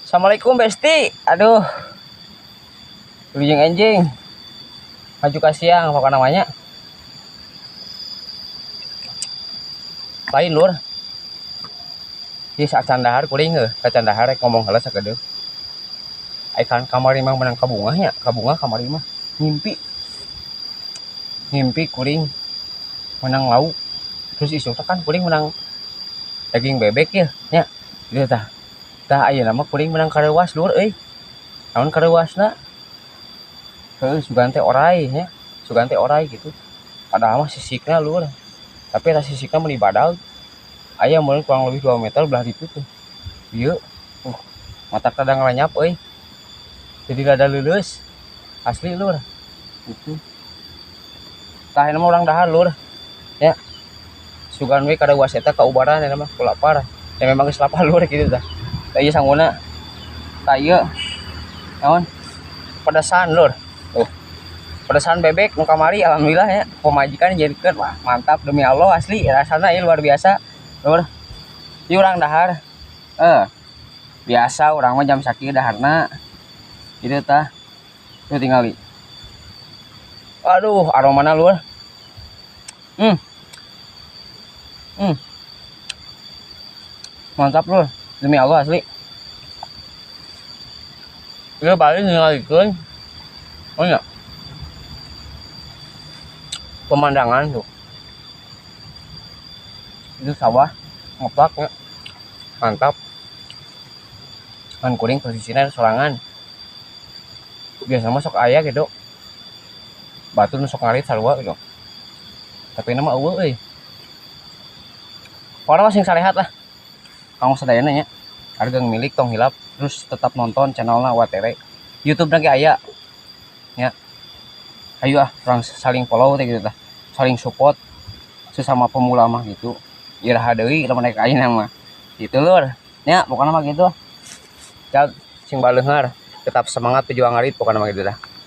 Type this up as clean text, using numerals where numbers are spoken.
Assalamualaikum Besti. Aduh. Wilujeng enjing. Maju ka siang pokokna namanya. Lain lur. Ieu saacan dahar kuring heuh, saacan dahar rek ngomong heula sakedeung. Ai kan kamari mah meunang kabungah nya, kabungah kamari mah ngimpi. Ngimpi kuring menang lauk. Terus isuk teh kan kuring menang daging bebek ya, nya. Gitu tah. Tah ayeuna mah kuring menang kareuwas lur euy. Naon kareuwasna? Heuh, sugan teh orai nya. Sugan teh orai gitu. Padahal mah sisikna lur. Tapi eta sisikna meuni badag. Aya meureun kurang lebih 2 meter belah ditu tuh. Ieu matak rada ngalanyap euy. Jadi rada leuleus. Asli lur. Gitu. Tah ayeuna mah urang dahar lur. Ya. Sugan we kareuwas eta kaubaran eta mah ku lapar. Ya memang geus lapar lur kitu tah. Tah ieu sanguna. Tah ieu naon? Pedesan lur. Tuh. Pedesan bebek nu kamari alhamdulillah ya. Pamajikan jadikeun wah mantap demi Allah asli rasana ieu luar biasa. Lur. Ieu urang dahar. Biasa urang mah jam sakieu daharna. Kitu tah. Tuh tingali. Aduh, aromana lur. Mantap lur, demi Allah asli. Ieu bari ningalikeun. Oh nya. Pemandangan tuh. Itu sawah ngeplak nya. Mantap. Kan kuring posisinya sorangan. Biasa mah sok aya gitu. Batu nu sok ngarit sarua gitu. Tapi ini mah eueuh euy. Pokona mah sing sarehat lah. Kanggo sadayana nya. Harga milik tong hilap, terus tetap nonton channelna Watere. YouTube na ge aya. Ya. Ayo ah, urang saling follow teh gitu tah. Saling support sesama pemula mah gitu. Iraha deui lamun rek ayeuna mah. Gitu lur. Nya pokona mah gitu. Jag sing baleunghar, tetap semangat pejuang ngarit pokona mah gitu dah.